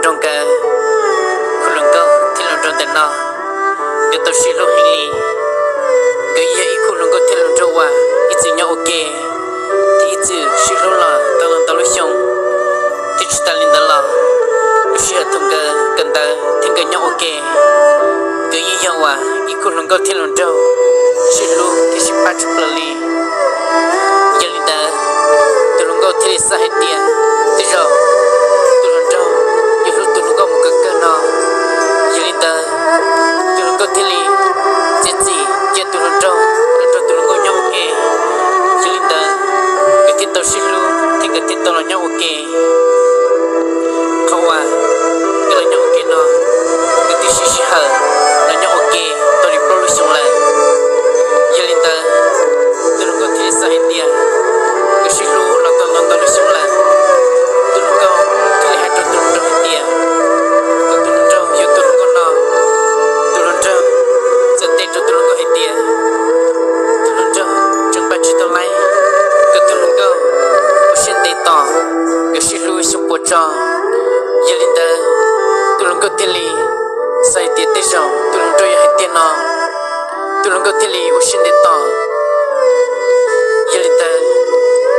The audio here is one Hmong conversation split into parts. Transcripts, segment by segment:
nrog nkawd, khub hluas nkauj thiab hluas nraug ntawm no nkawd tau sib hlub heev li. Nkawd yog ib khub hluas nkauj thiab hluas nraug uas ib txwm nyob ua ke thiab ib txwm sib hlub los tau ntau lub xyoo. Thiab tsis tas li ntawd los, lub sij hawm thaum nkawd kawm ntawv thiab nkawd nyob ua ke, nkawd yeej yog uas ib khub hluas nkauj thiab hluas nraug sib hlub thiab sib pab tshaj plaws li. Yog li ntawd, tus hluas nkauj thiaj li xav hais tias tej zaum tus hluas nraug yuav hlub tus hluas nkauj mus kawg kawg no. Yog li ntawd, tus hluas nkauj thiaj li txiav txim cia tus hluas nraug los nrog tus hluas nkauj nyob ua ke. Yog li ntawd, nkawd thiaj tau sib hlub thiab nkawd thiaj tau los nyob ua ke. Qhov uas nkawd los nyob ua ke no, nkawd twb siv sij hawm los nyob ua ke tau li plaub lub xyoo lawm. Yog li ntawd, tus hluas nkauj thiaj li xav hais tias nkawd sib hlub los tau ntau ntau lub xyoo lawm. Tus hluas nkauj thiaj li hais rau tus hluas nraug hais tias kom tus hluas nraug yuav tus hluas nkauj no. Tus hluas nraug txawm teb rau tus hluas nkauj hais tias tus hluas nraug tseem npaj tsis tau laib, kom tus hluas nkauj ua siab ntev tos, nkawd sib hlub xyoo puas tso. Yog li ntawd, tus hluas nkauj thiaj li xav hais tias tej zaum tus hluas nraug yuav hais tiag no. Tus hluas nkauj thiaj li ua siab ntev tos. Yog li ntawd,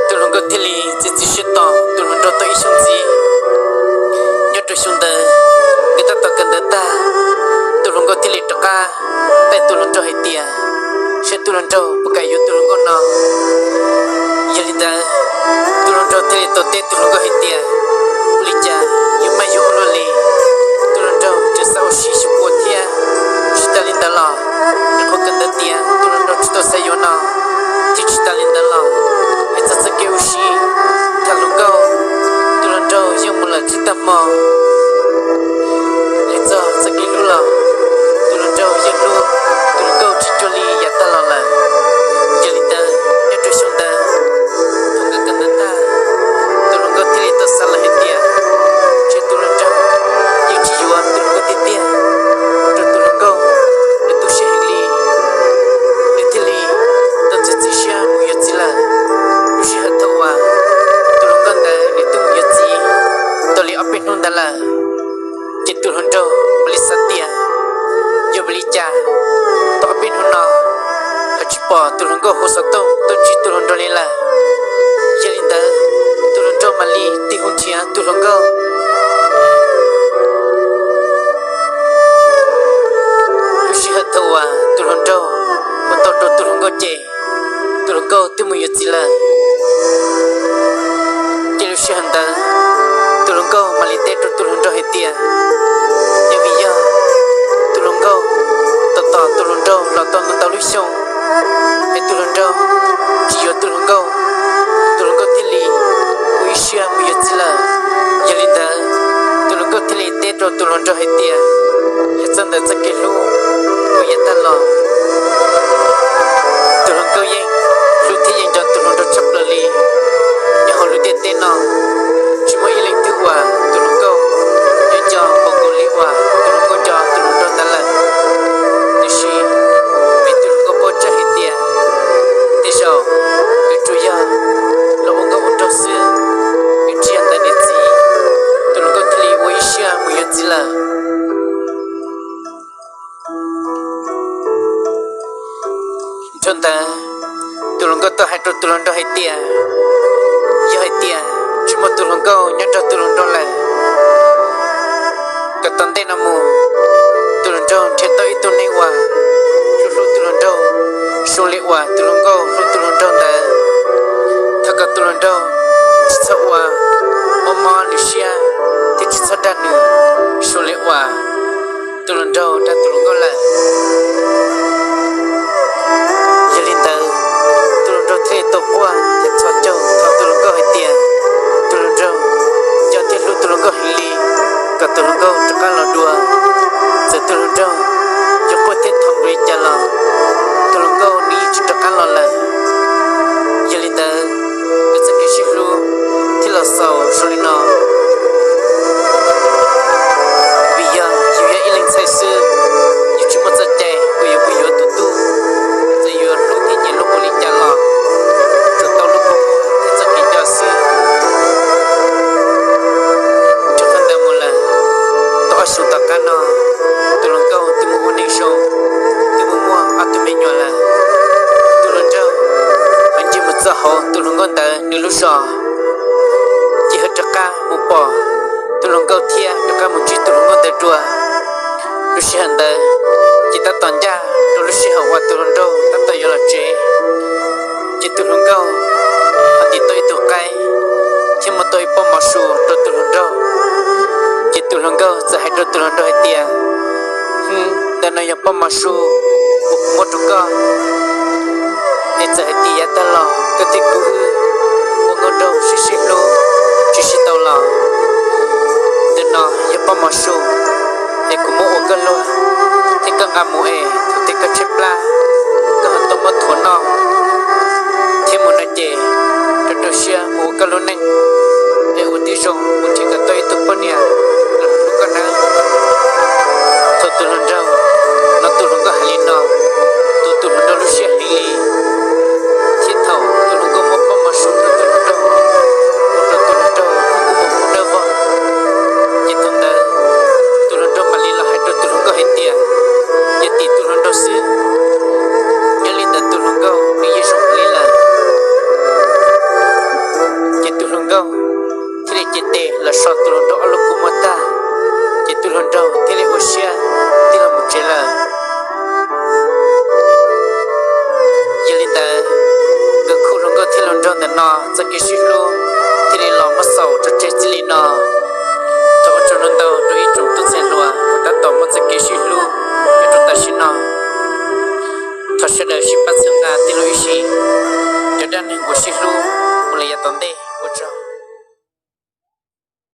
tus hluas nkauj thiaj li txiav txim siab tos tus hluas nraug tau ib xyoo ntxiv. Nyob rau xyoo ntawd, nkawd tab tom kawm ntawv tag, tus hluas nkauj thiaj li rov qab taij tus hluas nraug hais tias saib tus hluas nraug puas kam yuav tus hluas nkauj no. Yog li ntawd, tus hluas nraug thiaj li tau teb tus hluas nkauj hais tias ua li cas yuav maj yuav ua luaj li. Tus hluas nraug tseem xav ua si xyoo puas thiab. Tsis tas li ntawd los, nyuam qhuav kawm ntawv tiav tus hluas nraug tsis tau xav yuav no. Thiab tsis tas li ntawd los, hais txog txoj kev ua si, tham hluas nkauj, tus hluas nraug yeej mus lawm txij tag hmo. Hais txog txoj kev hlub los, tus hluas nraug yeej hlub tus hluas nkauj tsis cuag li yav tag los lawm. Yog li ntawd, nyob rau xyoo ntawd, thaum nkawd kawm ntawv tag, tus hluas nkauj thiaj li tau xav lawm hais tias ntshe tus hluas nraug yeej tsis yuav tus hluas nkauj tiag tiag, ua rau tus hluas nkauj nws tu siab heev li. Nws thiaj li tau txiav txim siab mus yuav txiv lawm. Lub sij hawm thaum uas tus hluas nkauj ntawd nws twb mus yuav txiv tau li ob peb hnub ntawd lawm, ces tus hluas nraug mam li xav tias yog vim li cas tau ob peb hnub no ho tsis pom tus hluas nkauj hu xov tooj tuaj ntsib tus hluas nraug li lawm. Yog li ntawd, tus hluas nraug mam li tig hu nrhiav tus hluas nkauj. Lub sij hawm thaum uas tus hluas nraug hu tau rau tus hluas nkauj ces tus hluas nkauj twb mus yuav txiv lawm. Ces lub sij hawm ntawd, tus hluas nkauj mam li teb rau tus hluas nraug hais tias yog vim yog tus hluas nkauj tos tos tus hluas nraug los tau ntau ntau lub xyoo, es tus hluas nraug tsis yuav tus hluas nkauj, tus hluas nkauj thiaj li ua ib siab mus yuav txiv lawm. Yog li ntawd, tus hluas nkauj thiaj li teb rau tus hluas nraug hais tias hais txog ntawm txoj kev hlub uas yav tag los, tus hluas nkauj yeej hlub thiab yeej nco tus hluas nraug tshaj plaws li. Nyob hauv lub ntiaj teb no, tsis muaj ib leej twg uas tus hluas nkauj yuav nco npaum nkaus li uas tus hluas nkauj nco tus hluas nraug ntawd lawm. Tiam sis vim tus hluas nkauj paub tseeb hais tias tej zaum nws tsuas yog los ua nkauj ua nraug xwb, nws tsis yog ntawm niam txiv, tus hluas nkauj thiaj li ua ib siab mus yuav txiv lawm. Dhau ntawd, tus hluas nkauj tau hais rau tus hluas nraug hais tias yog hais tias tsis muaj tus hluas nkauj nyob nrog tus hluas nraug lawm, kom tom ntej no mus tus hluas nraug nrhiav tau ib tug neeg uas hlub hlub tus hluas nraug zoo li uas tus hluas nkauj hlub tus hluas nraug ntawd. Thov kom tus hluas nraug tsis txhob ua mob mob nws siab thiab tsis txhob dag nws zoo li uas tus hluas nraug dag tus hluas nkauj lawm. Yog li ntawd, tus hluas nraug thiaj li tau quaj thiab txhos caug thov tus hluas nkauj hais tias tus hluas nraug nco thiab hlub tus hluas nkauj heev li, kom tus hluas nkauj rov qab los dua. Txawm tus hluas nraug yuav quaj thiab thov npaum li cas los tus hluas nkauj nws yeej tsis rov qab los lawm. Yog li ntawd, nkawd txoj kev sib hlub thiaj los xaus zoo li no. Vim yog yus yog ib leeg ntxhais xwb, yus tsis muaj txoj cai uas yuav mus yuav tus tub, txawm yuav hlub thiab nyiam luag ua li cas los tsuas tau lub kua muag thiab txoj kev nco xwb. Rau qhov ntawd mus lawm, pom tus hluas nkauj thiab rov qab mus ntsib tus hluas nkauj ntawd dua. Lub sij hawm ntawd ces tab tom ncaj rau lub sij hawm uas tus hluas nraug tab tom yuav los tsev, ces tus hluas nkauj ho ntim tau ib tug qaib thiab muab tau ib pob mov su rau tus hluas nraug. Ces tus hluas nkauj txawm hais rau tus hluas nraug hais tias, Ntawm no yog pob mov su uas kuv muab rau koj, es txawm hais tias yav tag los koj thiab kuv wb ua nkauj nraug sib sib hlub tsis sib tau los, ntawm no yog pob mov su es kuv muab ua koj luag, thiab koj nqa mus es thaum twg koj tshaib plab, koj ho tuaj muab thuav noj, thiab mus no ces rau rau siab mus ua koj lub neej, es ua tib zoo mus nrhiav kom tau ib tug poj niam los hlub koj nawb. Thaum tus hluas nraug hnov tus hluas nkauj hais li no, tus tus hluas nraug lub siab heev li, thiab thaum tus hluas nkauj muab pob mov su rau tus hluas nraug, ua rau tus hluas nraug kuj mus mus dawb vog. Ces thaum ntawd tus hluas nraug mam li los hais rau tus hluas nkauj hais tias, yog tim tus hluas nraug xwb, nyob li ntawd tus hluas nkauj nws yeej zoo li lawm. Ces tus hluas nkauj thiaj li cev tes los so tus hluas nraug ob lub kua muag tag, ces tus hluas nraug thiaj li ua siab tig los mus tsev lawm. Yog li ntawd, nkawd khub hluas nkauj thiab hluas nraug ntawm no txoj kev sib hlub thiaj li los muab xaus tso tseg txij li no. Thov ua tsaug ntau ntau rau ib tsoom tub ntxhais hluas uas tab tom muaj txoj kev sib hlub nyob rau tam sim no. Thov sawv daws sib pab txhawb nqa tij laug ib sim, cov dab neeg uas sib hlub mus li yav tom ntej.